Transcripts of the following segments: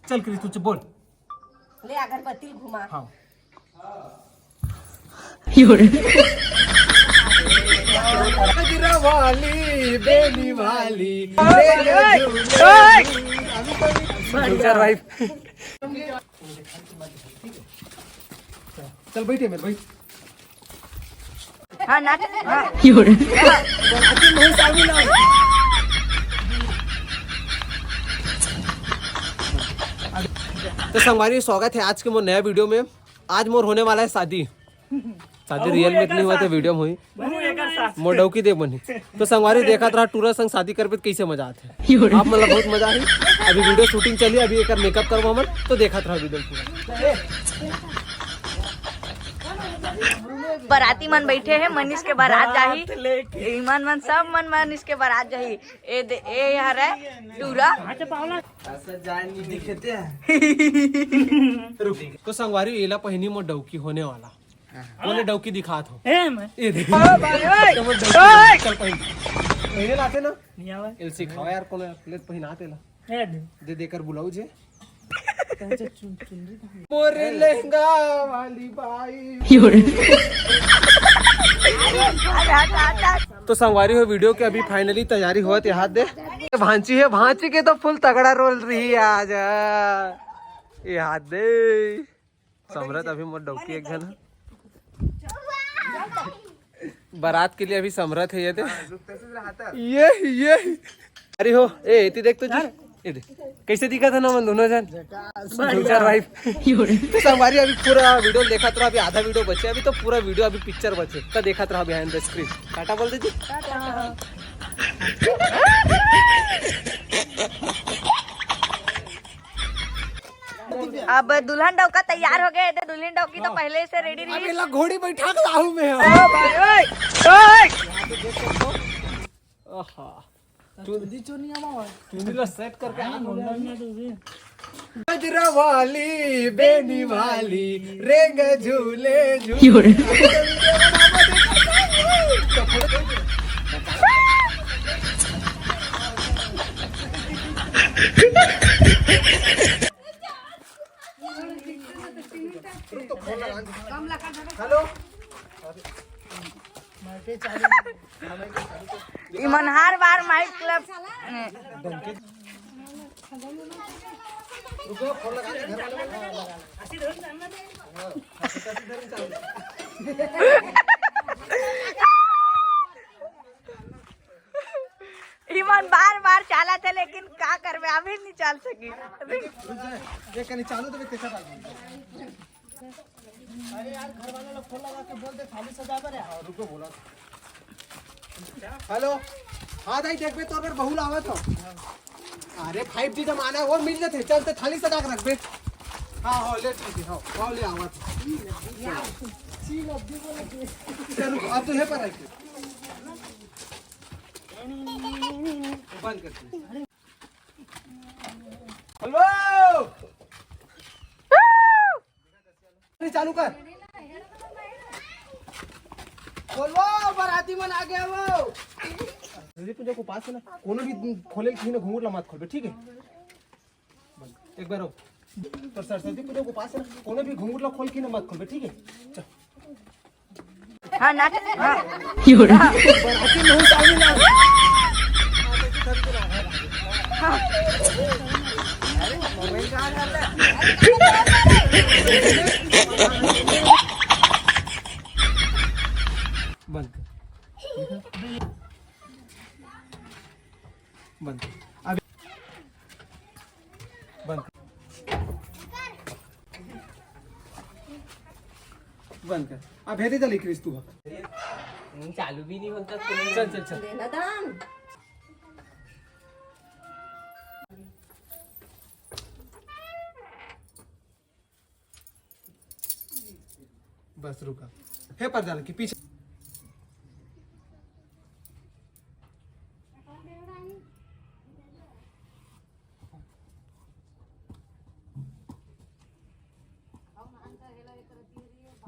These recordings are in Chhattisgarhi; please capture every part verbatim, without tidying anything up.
चल क्रिस, तू बोल। ले अगरबत्ती घुमा। हाँ। वाली, बेनी वाली। चल बैठे मेरे भाई। हाँ, नाच। हाँ। तो संगवारी, स्वागत है आज के मोर नया वीडियो में। आज मोर होने वाला है शादी। शादी रियल में नहीं हुआ तो वीडियो में हुई। मोर डौकी देख बनी। तो संगवारी, देखत रहा टूरा संग शादी करबे तो कैसे मजा आथे। आप मतलब बहुत मजा आई। अभी वीडियो शूटिंग चली, अभी एक मेकअप करवा मन, तो देखत रहा वीडियो पूरा। बराती मन बैठे हैं, मनीष के बारात जाही। ईमान मन, सब मन मनीष के बारात जाही। ए दे, ए हरे टूरा। तो संगवारी, एला पहिनी मोर डौकी होने वाला। बोले डौकी दिखात हो। ए दे। चल पहिन। पहिने लाते ना। एल सिखावा यार, कोनो ले पहिना तेला। दे देकर ब्लाउज है। मोर लहंगा वाली बाई। तो संगवारी हो, वीडियो के अभी फाइनली तैयारी होत हे, हाथ दे। भांची है, भांची के तो फुल तगड़ा रोल रही है आज। ये हाथ दे। समरथ अभी मोर डौकी एक झन। बारात के लिए अभी समरथ है ये दे। ये, ये। अरे हो, ए, एती देख तो जी। ये देख। कैसे दिखा था ना मन दोनों जन? Future wife. तो संगवारी, अभी पूरा वीडियो देखा तो अभी आधा वीडियो बचे, अभी तो पूरा वीडियो अभी पिक्चर बचे। तो देखा तो behind the screen। टाटा बोल दे जी। अब दुल्हन डौका तैयार हो गए, दुल्हन डौकी तो पहले से रेडी रही। अबे ला घोड़ी बैठा के लाहू में है। आहा। चुंदी चुनिया मावा। चुंदी ला सेट करके हाथ में। गजरा वाली, बेनी वाली, रेंग झूले झूले। हेलो। इमन हर बार माइक क्लब। इमन बार बार चालत हे, लेकिन का करबे, अभी नहीं चाल सकी। देख, कहीं चालू तो देखा था। अरे यार, घर वाला लोग फोन लगा के बोल दे, थाली सजा बर। हाँ, रुको, बोला। हेलो। हाँ दाई, देखबे तो अगर बहू लावत हो। अरे, फाइव जी जमाना है, वो मिल जाते, चलते थाली सजा के रखबे। हाँ, हाँ, ले, ठीक है, हाँ, हाँ, ले, आवत। चल, रुको, अब तो ये पर रखिए। बंद करते हैं। हेलो। अरे चालू कर। बोलवो, बाराती मन आ गया वो। सरस्वती पूजा के उपास है ना, कोनो भी खोले के ना घुंघट ला मत खोलबे, ठीक है? एक बार और। तो सरस्वती पूजा के उपास है ना, कोनो भी घुंघट ला खोल के ना मत खोलबे, ठीक है? चल। हाँ, नाच। हाँ। बंद कर। बंद कर। अब बंद कर। बंद कर। अब हेदे चली क्रिस तू। चालू भी नहीं होता। चल, चल, चल। बस रुका। हे पर जाना कि पीछे।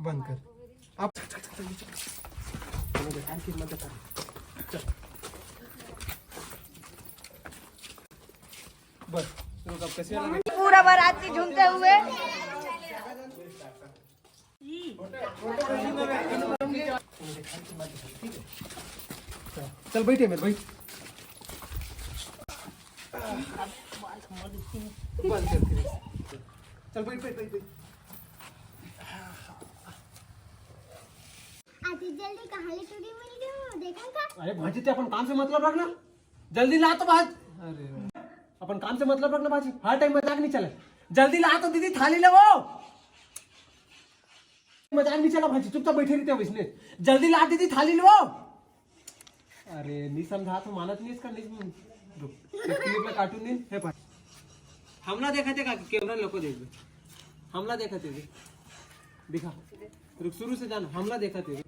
बंद कर। चल। बस, रुक, अब कैसे वाला? पूरा बाराती झूमते हुए। चल बैठ, बैठ, बैठ, बैठ। चल बैठ, बैठ, बैठ, बैठ। आती जल्दी कहाँ ले टूरी मिल गई, देखन का? अरे भांजी, ते अपन काम से मतलब रखना, जल्दी ला तो बात। अरे, अपन काम से मतलब रखना भांजी, हर टाइम मजाक नहीं चले। जल्दी ला तो दीदी, थाली ले वो। मजाक नहीं चला भांजी, चुपचाप बैठे रहिते हो इसने। जल्दी ला दीदी, थाली ले वो। अरे, नहीं समझा तो मानत नहीं इसका, नहीं। रुक, एक मिनट में कार्टून नहीं है पर। हमला देखा थे का, कैमरा लोग को देख दे। हमला देखा थे, दिखा। रुक, शुरू से जाना, हमला देखा थे।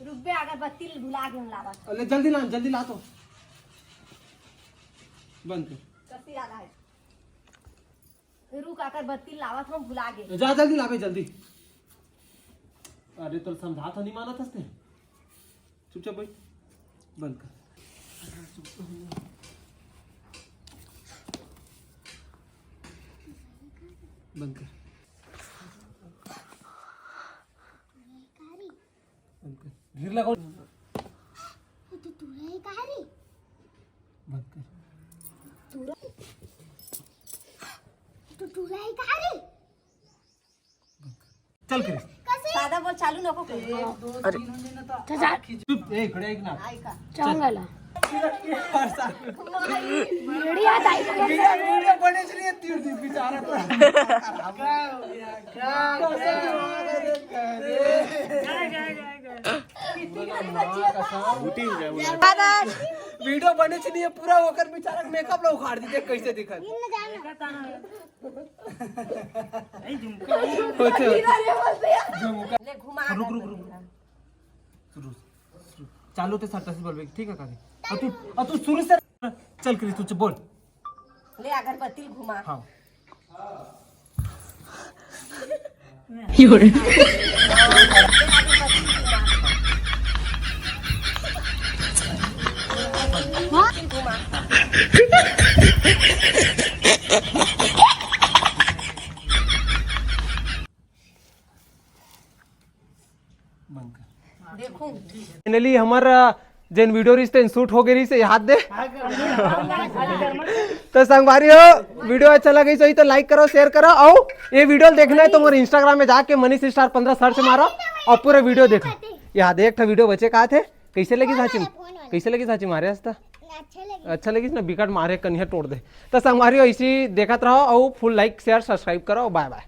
रुक बे, अगरबत्ती भुला गेम लावा। अरे, जल्दी ला, जल्दी ला तो। बंद कर। कसी याद आए। रुक, अगरबत्ती लावत हूँ, भुला गे। जा, जल्दी लावे, जल्दी। अरे, तो समझा तो नहीं मानत हस्ते। चुपचाप बैठ। बंद कर। बंद कर। बंद कर। ढीर लगाओ। वो तो टूरा है, कहाँ रे? बंद कर। टूरा? वो तो टूरा है, कहाँ रे? चल, क्रिस। कैसे? सादा बोल, चालू नको कर। अरे। चुप, ए, खड़े एक ना। आई का? चांगला। वीडियो, वीडियो बने चलिए, तीर दी बेचारा को। क्या हो गया? क्या, क्या? वीडियो बने चलिए, पूरा होकर बेचारा मेकअप ला उखाड़ दी, देख कैसे दिखत। अच्छा। झुमका। ले घुमा रुक, रुक, रुक, रुक। शुरू, शुरू। चालू ते सट्टा से बोलबे, ठीक है काकी? और तू, और तू शुरू से चल, क्रिस, तू बोल। ले अगरबत्ती घुमा। हाँ। बंद कर। देखो। Finally हमर, अ, जेन वीडियो रिहिस तेन शूट हो गे रिहिस, याद दे। तो संगवारी हो, वीडियो अच्छा लगे सही तो लाइक करो, शेयर करो, अउ ये वीडियो देखना है तो मोर Instagram में जाके मनीष स्टार पंद्रह सर्च मारो अउ पूरा वीडियो देखो। याद एक ठा वीडियो बचे का थे, कैसे लगी साची, कैसे लगी साची मारे हस्ता? अच्छा लगी। अच्छा लगी ना, बिकट मारे कनिया तोड़ दे। तो संगवारी हो, इसी देखत रहो अउ फुल लाइक, शेयर, सब्सक्राइब करो। बाय बाय।